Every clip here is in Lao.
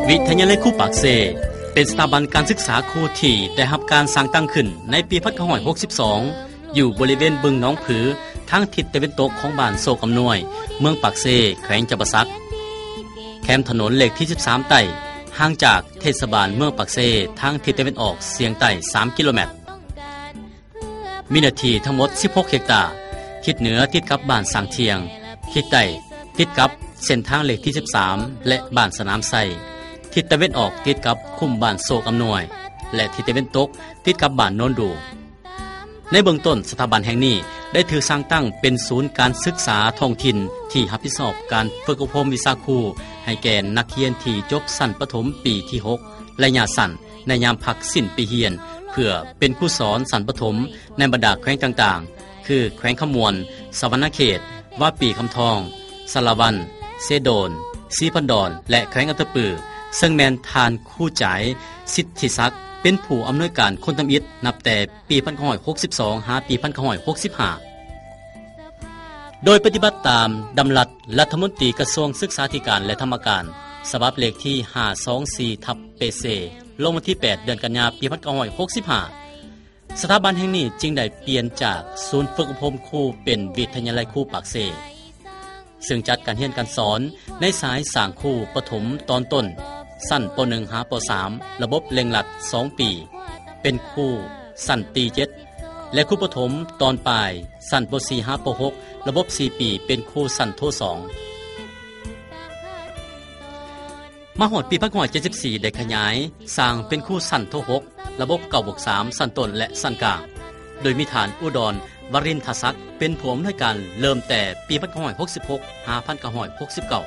ວິທະຍາໄລຄູປາກເຊ ເປັນສະຖາບັນການສຶກສາຄູທີ່ໄດ້ຮັບການສ້າງຕັ້ງຂຶ້ນໃນປີພັນເກົ້າຮ້ອຍຫົກສິບສອງ ຢູ່ບໍລິເວນບຶງໜອງຜື ທາງທິດຕາເວັນຕົກຂອງບ້ານໂຊກອຳນວຍ ເມືອງປາກເຊ ແຂວງຈຳປາສັກ, ແຄມຖະໜົນເລກທີສິບສາມໃຕ້, ຫ່າງຈາກເທດສະບານເມືອງປາກເຊ ທາງທິດຕາເວັນອອກສຽງໃຕ້ ສາມກິໂລແມັດ. ມີເນື້ອທີ່ທັງໝົດສິບຫົກເຮັກຕາ, ທິດເໜືອຕິດກັບບ້ານສ້າງທ່ຽງ, ທິດໃຕ້ຕິດກັບເສັ້ນທາງເລກທີສິບສາມ ແລະ ບ້ານສະໜາມໄຊ, ທິດຕາເວັນອອກຕິດກັບຄຸ້ມບ້ານໂຊກອຳນວຍ ແລະ ທິດຕາເວັນຕົກຕິດກັບບ້ານໂນນດູ. ໃນເບື້ອງຕົ້ນ, ສະຖາບັນແຫ່ງນີ້ໄດ້ຖືກສ້າງຕັ້ງເປັນສູນການສຶກສາທ້ອງຖິ່ນທີ່ຮັບຜິດຊອບການຝຶກອົບຮົມວິຊາຄູໃຫ້ແກ່ນັກຮຽນທີ່ຈົບຊັ້ນປະຖົມປີທີຫົກ ໄລຍະສັ້ນ ໃນຍາມພັກສິ້ນປີຮຽນ ເພື່ອເປັນຄູສອນຊັ້ນປະຖົມໃນບັນດາແຂວງຕ່າງໆ ຄື ແຂວງຄຳມ່ວນ, ສະຫວັນນະເຂດ, ວາປີຄຳທອງ, ສາລະວັນ, ເຊໂດນ, ສີພັນດອນ ແລະ ແຂວງອັດຕະປື, ເຊິ່ງແມ່ນທ່ານຄູຈາຍ ສິດທິສັກ ເປັນຜູ້ອຳນວຍການຄົນທຳອິດ ນັບແຕ່ປີພັນເກົ້າຮ້ອຍຫົກສິບສອງ ຫາປີພັນເກົ້າຮ້ອຍຫົກສິບຫ້າ. ໂດຍປະຕິບັດຕາມດຳລັດລັດຖະມົນຕີກະຊວງສຶກສາທິການ ແລະ ທຳມະການ ສະບັບເລກທີຫ້າສອງສີ່ ທັບ ເປເຊ ລົງວັນທີແປດ ເດືອນກັນຍາ ປີພັນເກົ້າຮ້ອຍຫົກສິບຫ້າ, ສະຖາບັນແຫ່ງນີ້ຈຶ່ງໄດ້ປ່ຽນຈາກສູນຝຶກອົບຮົມຄູເປັນວິທະຍາໄລຄູປາກເຊ, ເຊິ່ງຈັດການຮຽນການສອນໃນສາຍສ້າງຄູປະຖົມຕອນຕົ້ນ ຊັ້ນ ປໍໜຶ່ງ ຫາ ປໍສາມ ລະບົບເລັ່ງລັດສອງປີ ເປັນຄູຊັ້ນຕີເຈັດ ແລະ ຄູປະຖົມຕອນປາຍ ຊັ້ນ ປໍສີ່ ຫາ ປໍຫົກ ລະບົບສີ່ປີ ເປັນຄູຊັ້ນ ໂທສອງ. ມາຮອດປີພັນເກົ້າຮ້ອຍເຈັດສິບສີ່ ໄດ້ຂະຫຍາຍສ້າງເປັນຄູຊັ້ນ ໂທຫົກ ລະບົບເກົ້າບວກສາມ ຊັ້ນຕົ້ນ ແລະ ຊັ້ນກາງ, ໂດຍມີທ່ານ ອຸດອນ ວະລິນທະສັກ ເປັນຜູ້ອຳນວຍການເລີ່ມແຕ່ປີພັນເກົ້າຮ້ອຍຫົກສິບຫົກ ຫາ ພັນເກົ້າຮ້ອຍຫົກສິບເກົ້າ,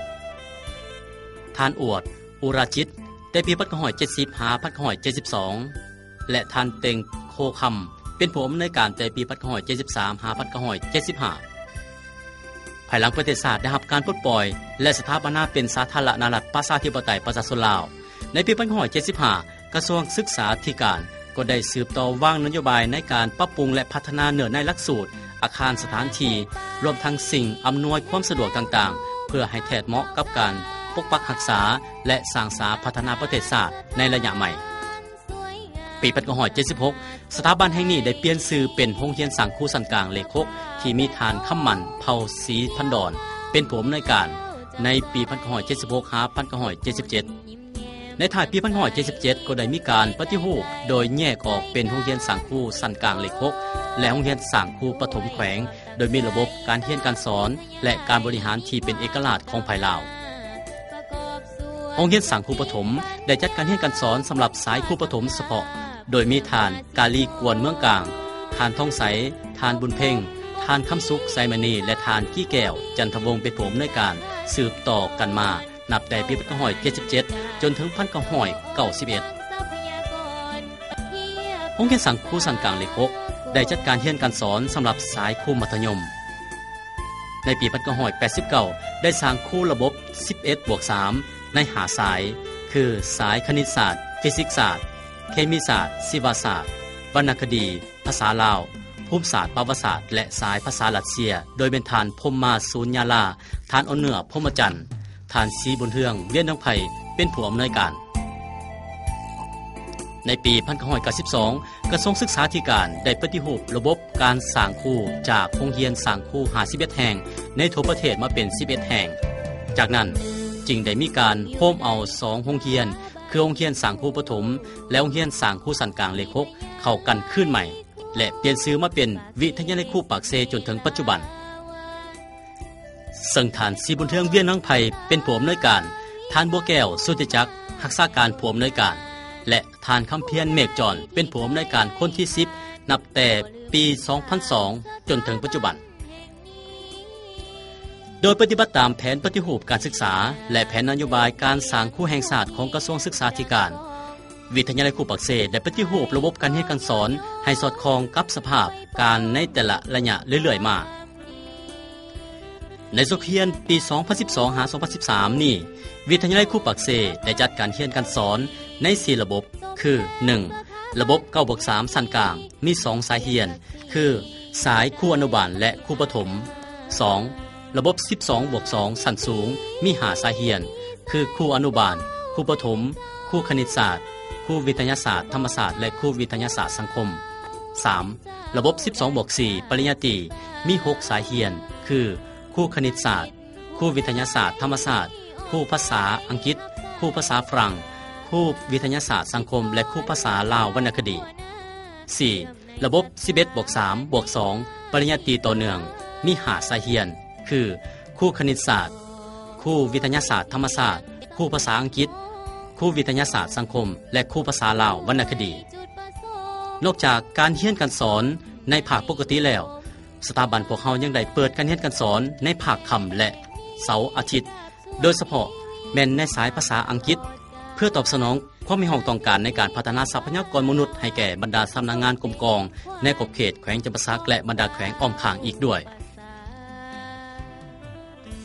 ທ່ານ ອວດ ອຸຣາຈິດ ແຕ່ປີພັນເກົ້າຮ້ອຍເຈັດສິບ ຫາ ພັນເກົ້າຮ້ອຍເຈັດສິບສອງ ແລະ ທ່ານ ເຕັງ ໂຄຄຳ ເປັນຜູ້ອຳນວຍການແຕ່ປີພັນເກົ້າຮ້ອຍເຈັດສິບສາມ ຫາ ພັນເກົ້າຮ້ອຍເຈັດສິບຫ້າ. ພາຍຫຼັງປະເທດຊາດໄດ້ຮັບການປົດປ່ອຍ ແລະ ສະຖາປະນາເປັນສາທາລະນະລັດປະຊາທິປະໄຕປະຊາຊົນລາວ, ໃນປີພັນເກົ້າຮ້ອຍເຈັດສິບຫ້າ ກະຊວງສຶກສາທິການກໍໄດ້ສືບຕໍ່ວາງນະໂຍບາຍໃນການປັບປຸງ ແລະ ພັດທະນາເນື້ອໃນຫຼັກສູດ, ອາຄານສະຖານທີ່, ລວມທັງສິ່ງອຳນວຍຄວາມສະດວກຕ່າງໆ ເພື່ອໃຫ້ແທດເໝາະກັບການປົກປັກຮັກສາ ແລະ ສ້າງສາພັດທະນາປະເທດຊາດໃນໄລຍະໃໝ່. ປີພັນເກົ້າຮ້ອຍເຈັດສິບຫົກ ສະຖາບັນແຫ່ງນີ້ໄດ້ປ່ຽນຊື່ເປັນໂຮງຮຽນສ້າງຄູຊັ້ນກາງເລກຫົກ ທີ່ມີທ່ານ ຄຳໝັ້ນ ເຜົ່າສີພັນດອນ ເປັນຜູ້ອຳນວຍການ ໃນປີພັນເກົ້າຮ້ອຍເຈັດສິບຫົກ ຫາ ພັນເກົ້າຮ້ອຍເຈັດສິບເຈັດ. ໃນທ້າຍປີພັນເກົ້າຮ້ອຍເຈັດສິບເຈັດ ກໍໄດ້ມີການປະຕິຮູບໂດຍແຍກອອກເປັນໂຮງຮຽນສ້າງຄູຊັ້ນກາງເລກຫົກ ແລະ ໂຮງຮຽນສ້າງຄູປະຖົມແຂວງ ໂດຍມີລະບົບການຮຽນການສອນ ແລະ ການບໍລິຫານທີ່ເປັນເອກະລາດຂອງຝ່າຍລາວ. ໂຮງຮຽນສ້າງຄູປະຖົມໄດ້ຈັດການຮຽນການສອນສຳລັບສາຍຄູປະຖົມສະເພາະ ໂດຍມີທ່ານ ກາລີ ກວນເມືອງກາງ, ທ່ານ ທອງໃສ, ທ່ານ ບຸນເພັງ, ທ່ານ ຄຳສຸກ ໄຊມະນີ ແລະ ທ່ານ ກີແກ້ວ ຈັນທະວົງ ເປັນຜູ້ອຳນວຍການ ສືບຕໍ່ກັນມາ ນັບແຕ່ປີພັນເກົ້າຮ້ອຍເຈັດສິບເຈັດ ຈົນເຖິງພັນເກົ້າຮ້ອຍເກົ້າສິບເອັດ. ໂຮງຮຽນສ້າງຄູຊັ້ນກາງເລກຫົກ ໄດ້ຈັດການຮຽນການສອນສຳລັບສາຍຄູມັດທະຍົມ. ໃນປີພັນເກົ້າຮ້ອຍແປດສິບເກົ້າ ໄດ້ສ້າງຄູລະບົບສິບເອັດບວກສາມ ໃນຫ້າສາຍ ຄື ສາຍຄະນິດສາດ, ຟີຊິກສາດ, ເຄມີສາດ, ຊີວະສາດ, ວັນນະຄະດີ, ພາສາລາວ, ພູມສາດປະຫວັດສາດ ແລະ ສາຍພາສາຣັດເຊຍ ໂດຍແມ່ນທ່ານ ພົມມາ ສູນຍາລາ, ທ່ານ ອ່ອນເໜືອ ພົມມະຈັນ, ທ່ານ ສີບຸນເຮືອງ ວຽນນາງໄພ ເປັນຜູ້ອຳນວຍການ. ໃນປີພັນເກົ້າຮ້ອຍເກົ້າສິບສອງ ກະຊວງສຶກສາທິການໄດ້ປະຕິຮູບລະບົບການສ້າງຄູ ຈາກໂຮງຮຽນສ້າງຄູຫ້າສິບເອັດແຫ່ງໃນທົ່ວປະເທດມາເປັນສິບເອັດແຫ່ງ. ຈາກນັ້ນຈຶ່ງໄດ້ມີການໂຮມເອົາສອງໂຮງຮຽນ ຄືໂຮງຮຽນສ້າງຄູປະຖົມ ແລະ ໂຮງຮຽນສ້າງຄູຊັ້ນກາງເລກຫົກ ເຂົ້າກັນຄືນໃໝ່ ແລະ ປ່ຽນຊື່ມາເປັນວິທະຍາໄລຄູປາກເຊຈົນເຖິງປັດຈຸບັນ. ເຊິ່ງທ່ານ ສີບຸນເຮືອງ ວຽນນາງໄພ ເປັນຜູ້ອຳນວຍການ, ທ່ານ ບົວແກ້ວ ສຸດທິຈັກ ຮັກສາການຜູ້ອຳນວຍການ ແລະ ທ່ານ ຄຳພຽນ ເມກຈອນ ເປັນຜູ້ອຳນວຍການຄົນທີສິບ ນັບແຕ່ປີສອງພັນສອງ ຈົນເຖິງປັດຈຸບັນ. ໂດຍປະຕິບັດຕາມແຜນປະຕິຮູບການສຶກສາ ແລະ ແຜນນະໂຍບາຍການສ້າງຄູແຫ່ງຊາດຂອງກະຊວງສຶກສາທິການ, ວິທະຍາໄລຄູປາກເຊໄດ້ປະຕິຮູບລະບົບການຮຽນການສອນໃຫ້ສອດຄ່ອງກັບສະພາບການໃນແຕ່ລະໄລຍະເລື້ອຍໆມາ. ໃນສົກຮຽນປີສອງພັນສິບສອງ ຫາ ສອງພັນສິບສາມນີ້, ວິທະຍາໄລຄູປາກເຊໄດ້ຈັດການຮຽນການສອນໃນສີ່ລະບົບ ຄື ໜຶ່ງ ລະບົບເກົ້າບວກສາມຊັ້ນກາງ ມີສອງສາຍຮຽນ ຄື ສາຍຄູອະນຸບານ ແລະ ຄູປະຖົມ, ສອງ ລະບົບສິບສອງບວກສອງຊັ້ນສູງ ມີຫ້າສາຍຮຽນ ຄື ຄູອະນຸບານ, ຄູປະຖົມ, ຄູຄະນິດສາດ, ຄູວິທະຍາສາດທຳມະຊາດ ແລະ ຄູວິທະຍາສາດສັງຄົມ. ສາມ, ລະບົບສິບສອງບວກສີ່ ປະລິນຍາຕີ ມີຫົກສາຍຮຽນ ຄື ຄູຄະນິດສາດ, ຄູວິທະຍາສາດທຳມະຊາດ, ຄູພາສາອັງກິດ, ຄູພາສາຝຣັ່ງ, ຄູວິທະຍາສາດສັງຄົມ ແລະ ຄູພາສາລາວວັນນະຄະດີ. ສີ່, ລະບົບສິບເອັດບວກສາມບວກສອງ ປະລິນຍາຕີຕໍ່ເນື່ອງ ມີຫ້າສາຍຮຽນ ຄື ຄູຄະນິດສາດ, ຄູວິທະຍາສາດທຳມະຊາດ, ຄູພາສາອັງກິດ, ຄູວິທະຍາສາດສັງຄົມ ແລະ ຄູພາສາລາວວັນນະຄະດີ. ນອກຈາກການຮຽນການສອນໃນພາກປົກກະຕິແລ້ວ, ສະຖາບັນພວກເຮົາຍັງໄດ້ເປີດການຮຽນການສອນໃນພາກຄ່ຳ ແລະ ເສົາອາທິດ, ໂດຍສະເພາະແມ່ນໃນສາຍພາສາອັງກິດ, ເພື່ອຕອບສະໜອງຄວາມຮຽກຮ້ອງຕ້ອງການໃນການພັດທະນາຊັບພະຍາກອນມະນຸດໃຫ້ແກ່ບັນດາສຳນັກງານກົມກອງໃນຂອບເຂດແຂວງຈຳປາສັກ ແລະ ບັນດາແຂວງອ້ອມຂ້າງອີກດ້ວຍ.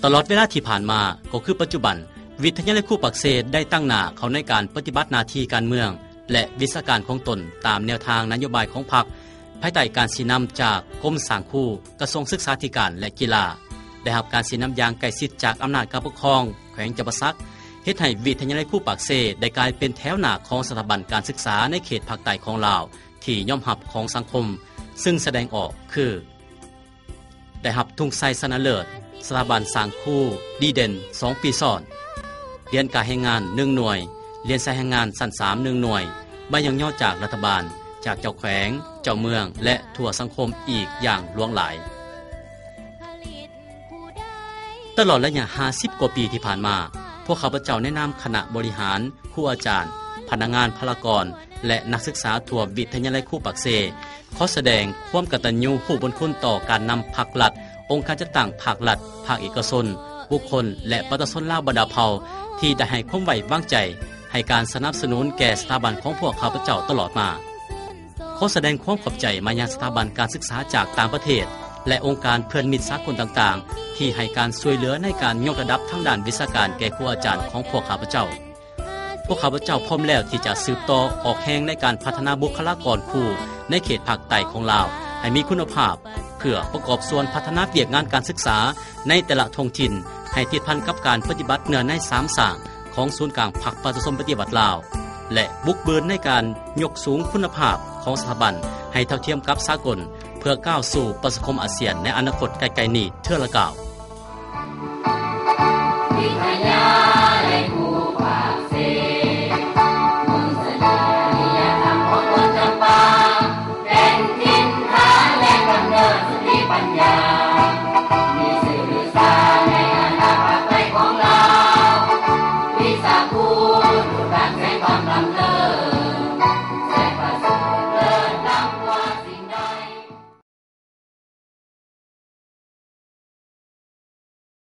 ຕະຫຼອດເວລາທີ່ຜ່ານມາ ກໍຄືປັດຈຸບັນ, ວິທະຍາໄລຄູປາກເຊໄດ້ຕັ້ງໜ້າເຂົ້າໃນການປະຕິບັດໜ້າທີ່ການເມືອງ ແລະ ວິຊາການຂອງຕົນຕາມແນວທາງນະໂຍບາຍຂອງພັກ, ພາຍໃຕ້ການຊີ້ນຳຈາກກົມສ້າງຄູ, ກະຊວງສຶກສາທິການ ແລະ ກິລາ, ໄດ້ຮັບການຊີ້ນຳຢ່າງໃກ້ຊິດຈາກອຳນາດການປົກຄອງແຂວງຈຳປາສັກ, ເຮັດໃຫ້ວິທະຍາໄລຄູປາກເຊໄດ້ກາຍເປັນແຖວໜ້າຂອງສະຖາບັນການສຶກສາໃນເຂດພາກໃຕ້ຂອງລາວທີ່ຍອມຮັບຂອງສັງຄົມ, ຊຶ່ງສະແດງອອກຄື ໄດ້ຮັບທຸງໄຊຊະນະເລີດສະຖາບັນສ້າງຄູດີເດັ່ນສອງປີຊ້ອນ, ຫຼຽນກາແຮງງານໜຶ່ງໜ່ວຍ, ຫຼຽນສາຍແຮງງານຊັ້ນສາມໜຶ່ງໜ່ວຍ, ໃບຍ້ອງຍໍຈາກລັດຖະບານ, ຈາກເຈົ້າແຂວງ, ເຈົ້າເມືອງ ແລະ ທົ່ວສັງຄົມອີກຢ່າງຫຼວງຫຼາຍ. ຕະຫຼອດໄລຍະຫ້າສິບກວ່າປີທີ່ຜ່ານມາ, ພວກຂ້າພະເຈົ້າໃນນາມຄະນະບໍລິຫານ, ຄູອາຈານ, ພະນັກງານພະລາກອນ ແລະ ນັກສຶກສາທົ່ວວິທະຍາໄລຄູປາກເຊ ຂໍສະແດງຄວາມກະຕັນຍູຮູ້ບຸນຄຸນຕໍ່ການນຳພັກລັດ, ອົງການຈັດຕັ້ງພາກລັດ, ພາກເອກະຊົນ, ບຸກຄົນ ແລະ ປະຊາຊົນລາວບັນດາເຜົ່າ ທີ່ໄດ້ໃຫ້ຄວາມໄວ້ວາງໃຈ, ໃຫ້ການສະໜັບສະໜູນແກ່ສະຖາບັນຂອງພວກຂ້າພະເຈົ້າຕະຫຼອດມາ. ຂໍສະແດງຄວາມຂອບໃຈມາຍັງສະຖາບັນການສຶກສາຈາກຕ່າງປະເທດ ແລະ ອົງການເພື່ອນມິດສາກົນຕ່າງໆ ທີ່ໃຫ້ການຊ່ວຍເຫຼືອໃນການຍົກລະດັບທາງດ້ານວິຊາການແກ່ຄູອາຈານຂອງພວກຂ້າພະເຈົ້າ. ພວກຂ້າພະເຈົ້າພ້ອມແລ້ວທີ່ຈະສືບຕໍ່ອອກແຮງໃນການພັດທະນາບຸກຄະລາກອນຄູໃນເຂດພາກໃຕ້ຂອງລາວໃຫ້ມີຄຸນນະພາບ, ເພື່ອປະກອບສ່ວນພັດທະນາວຽກງານການສຶກສາໃນແຕ່ລະທ້ອງຖິ່ນ ໃຫ້ຕິດພັນກັບການປະຕິບັດເນື້ອໃນສາມສ້າງຂອງສູນກາງພັກປະຊາຊົນປະຕິວັດລາວ ແລະ ບຸກບືນໃນການຍົກສູງຄຸນນະພາບຂອງສະຖາບັນໃຫ້ເທົ່າທຽມກັບສາກົນ ເພື່ອກ້າວສູ່ປະຊາຄົມອາຊຽນໃນອະນາຄົດໃກ້ໆນີ້ເທື່ອລະກ້າວ.